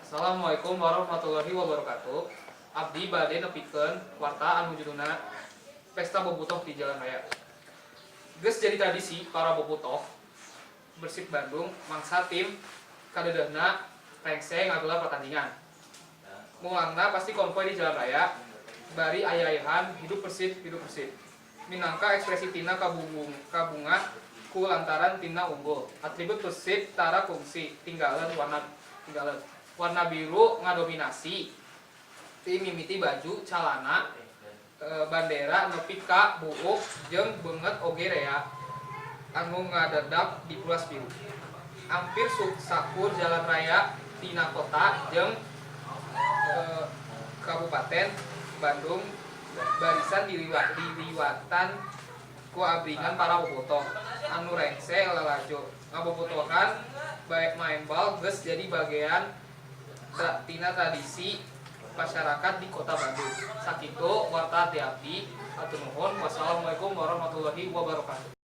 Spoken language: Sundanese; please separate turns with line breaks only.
Assalamualaikum warahmatullahi wabarakatuh. Abdi bade nepikeun warta anu judulna Pesta Bobotoh di Jalan Raya. Geus jadi tradisi para bobotoh Persib Bandung mangsa tim kadeudeuhna rengse ngagelar pertandingan. Mulangna pasti konvoy di jalan raya bari aya-ayahan "Hidup Persib, hidup Persib" minangka ekspresi tina kabunga ku lantaran timna unggul. Atribut Persib tara kungsi tinggalan warna, tinggalan warna biru ngadominasi ti mimiti baju, calana, bandera nepi ka buuk jeung beungeut oge rea anu ngadadak dipulas biru. Hampir sakur jalan raya tina kota jeung Kabupaten Bandung barisan diliwatan ku abringan para bobotoh anu rengse lalajo ngabobotohan. Baik main bal geus jadi bagian tina tradisi masyarakat di Kota Bandung. Sakitu warta ti abdi, hatur nuhun. Wassalamualaikum warahmatullahi wabarakatuh.